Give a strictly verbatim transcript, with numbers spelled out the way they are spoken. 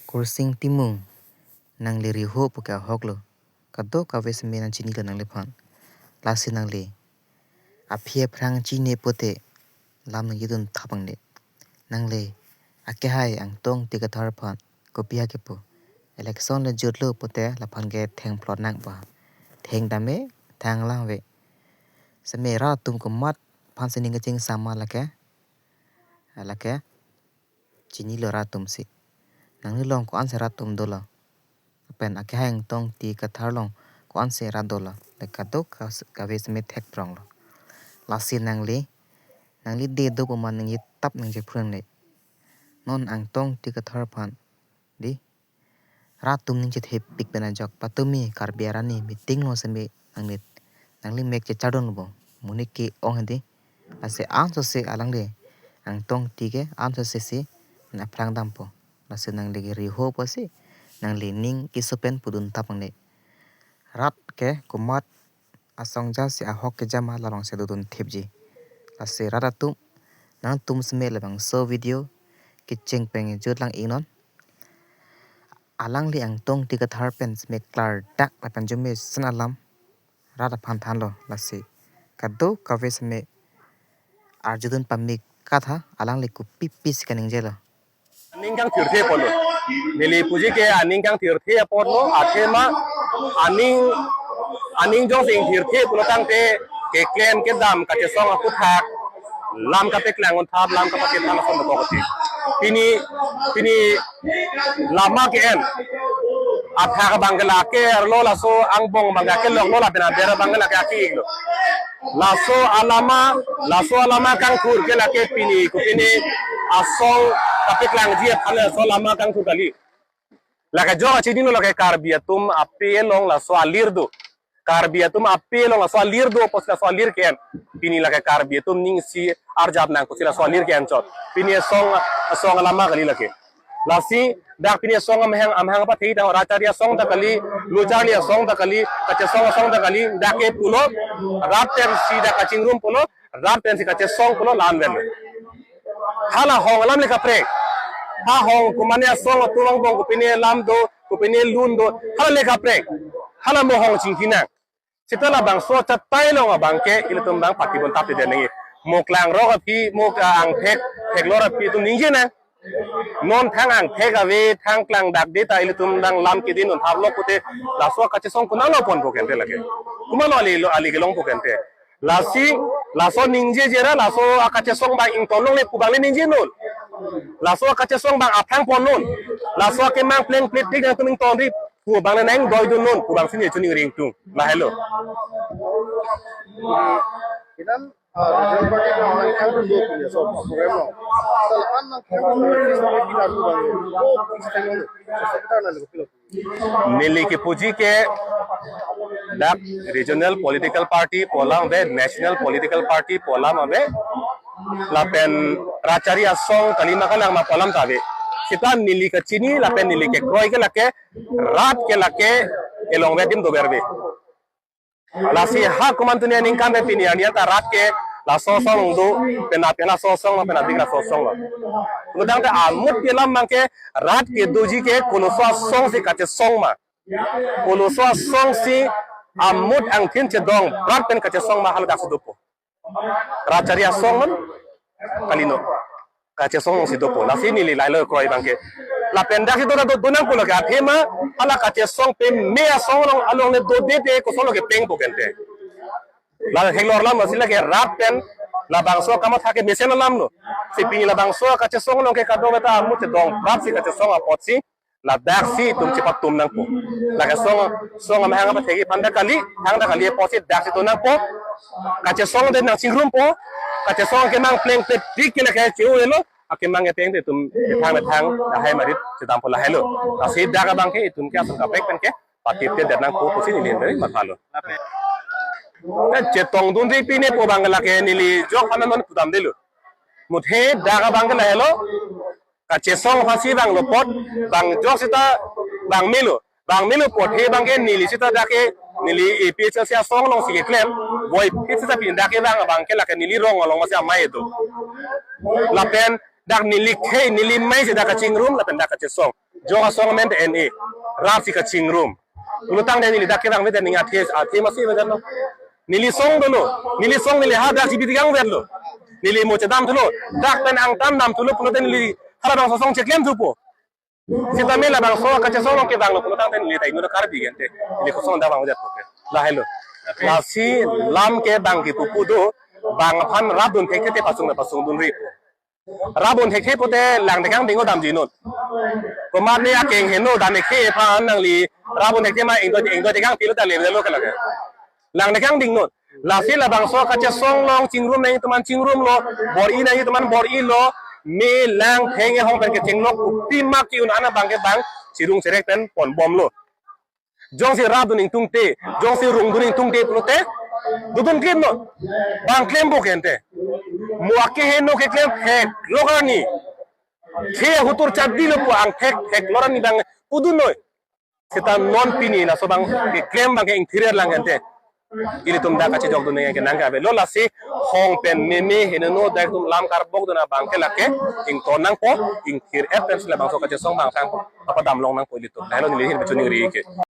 Kursing Timung, nangli Riho pu ke ahok lo. Kadokave seme nangchinilo nangliphan. Lasi nangli aphi aphrang chini pote lam nangkedun thap nangne. Nangli akehai Angtong Ticathar aphan kopi ha kepu. Election le jutlo pote laphan ke thengplot nang pa. Theng tame, thang lang ave. Seme rat atum komat aphan si ning kaching sama lake. Lake chinilo rat atum si. Nangli along ko-an si rat atum dolo. Lapen akehai Angtong Ticathar along ko-an si rat dolo. Le kadokave seme thek prong lo. Lasi nangli, nangli de do pu ma nangji tap nangji phrang le. Non Angtong Ticathar aphan di rat atum ning chethepik pen ajok patumi Karbi arni meeting lo seme nangli, nangli mek chechardon lo bo. Monit ke-ong hedi. Lasi ansose alangli Angtong Ti ke ansose si nangphrang dampo. Lasi nangli ke Riho pusi nangli ning keso pen pudun thap nangne. Rat ke komat asong ja si ahok kejama la along si dodun thipji. Lasi rat atum, nangtum seme labangso video kecheng pen jut lang ingnon. Alangli Angtong Ticathar pen seme klardak lapen jome sen alam rat aphan thanlo. Lasi kadokave seme arjudun pame katha alangli kopi pisi kaningjelo. Aning kangthirthe apotlo. Neli puji ke aning kangthirthe apotlo, athema aning, aning jongsi ingthirthe pulo tangte keklem kedam kachesong aphuthak lam kapeklang unthap, lam kapaketang ason dokok ti. Pini, pini lama ke-en athak abang ke lake arlo, laso angbong abang ke longlo lapen aber abang ke lake aki-iklo. Laso alama, laso alama kangthur ke lake pini kopine asong kapeklangji aphan laso alama kangthur kali. Lake jong achinilo, lake Karbi atum ape along laso alir do. Karbi atum ape along laso alir do, apotsi laso alir ke-en. Pini lake Karbi atum ning isi arjap nang pusi laso alir ke-en chot. Pini asong, asong alama kali lake. Lasi dak pini asong amahang, amahang apathe ta Rachari asong ta kali, Locharli asong ta kali, kachesong asong ta kali, dak ke pulo, rat pensi dak kachingrum pulo, rat pensi kachesong pulo, la-an ven. Hala hong alam le kaprek. Ha hong komane asong atum angbong kopine lam do, kopine lun do, hala le kaprek. Hala mo hong chingki nang. Seta labangso chatai along abang ke ilitum abang pati bon tap tiden nangji. Mo klangrok aphi, mo, ah, angthek theklor aphi atum ningje nang. Non thang angthek ave, thang klangdakde ta ilitum abang lam kedun unthap lo pute, laso kachesong konatlo ponpo kente lake. Komatlo ali lo, ali kelongpo kente. Lasi, laso ningjeje ra, laso akachesong abang ingtonlongle pu abang le ningjenon. Laso akachesong abang aphrang ponnon. Laso akemang plengpletik nangtum ingtonri pu abang le nangdoidunnon pu abang si neli choningri ingtung. Lahelo. Inan, ah, regional party ko nang kangdun punya so program lo. Selain nang kangdun punya so kita tu bang. Oh, kita yang lo. Kita nang lo. Neli kepuji ke dak regional political party pu alam ave, national political party pu alam ave, lapen Rachari asong kali ma kalang ma pu alam ta ave. Seta neli kachini lapen neli kekroi ke lake rat ke lake elong ve adim dover ave. Lasi ha komantunia ningkan pen pini arni ta rat ke laso asong do, pen api laso asong lo, pen adik laso asong lo. Mudang ta amut ke lam abang ke rat kedoji ke koloso asong si kachesong ma. Koloso asong si amut angthin chedong, rat pen kachesong ma, hala dak si dopo. Rachari asong man kalino. Kachesong si dopo. Lasi neli lahelo kroi abang ke. Lapen dak si do do do nang pulo ke athema hala kachesong peme asong along along le dode te koson lo kepengpo kente. La theklor alam si lake rat pen labangso kamatha ke mesen alam lo. Si pini labangso kachesong along ke kadokave ta amut chedong prap si kachesong apotsi ladak si itum chepatum nangpo. Lake song, song amahang apathe aphan ta kali, thang ta kali apotsi dak si do nangpo. Kachesong de nangchingrumpo. Kachesong akemang plengpletik ke lake che-o-elo. Akemang kepeng te itum methang methang lahai marit chedampo, lahelo. Lasi dak abang ke itum ke asong kaprek pen ke patip te det nangpo pusi neli ning mathalo. Chetongdunri pine pu abang lake neli jok aphan non pudamdelo. Muthe dak abang ke lahelo. Kachesong aphansi vanglo apot, vang jok seta vang melo. Vang melo apot he abang ke neli seta dak ke neli A P H L C asong along si keklem, boy pit seta pini dak ke vang abang ke lake neli rong along masi amei do. Lapen dak neli khei, neli mei si dak kachingrum, lapen dak kachesong. Jok asong amen te N A. Rat si kachingrum. Pulotangte neli dak kevang vet ning athe, athe masi vet lo. Neli song dolo. Neli song neli ha dak si bidi gang vet lo. Neli mo chedam thulo. Dak pen angtan dam thulo pulote neli halabangso asong cheklem thupo. Sitame labangso kachesong along kevang lo pulotangte neli ta inut Karbi ke ante. Neli kosong dak vang vet po ke. Lahelo. Lasi lam ke bang kepu pu do. Bang aphan rapdun thekthe te pasung na pasung dunri po. Rapdun thekthe pote lang tekang ding o damji non. Komat ne akeng heno dan ne khe aphan nangli rapdun thekthe ma ingdoi ingdoi tekang pilo ta lelo ke lake. Lang tekang ding non. Lasi labangso kachesong along chingrum nangji atum an chingrum lo, bor-i nangji atum an bor-i lo, me lang theng ehong pen kecheng lok pi mak ki un ana bang ke bang chirung cherek pen pon bom lo. Jongsi rapdun ingtungte, jongsi rungdun ingtungte pulote, dodun klem non. Bang klem bo ke ante. Mo akeheno keklem theklok arni. Khe hutur chadi lo pu angthek theklok arni bang pudun noi. Seta non pini laso bang keklem bang ke ingthir lang ante. Ilitum dak kachejok dun ke nang ke avelo lasi hong pen meme heno dak atum lam karbok dun abang ke lake ington nangpo ingthir-et pen si labangso kachesong bang sang apa dam long nangpo ilitum. Lahelo neli hin pachuningri ke.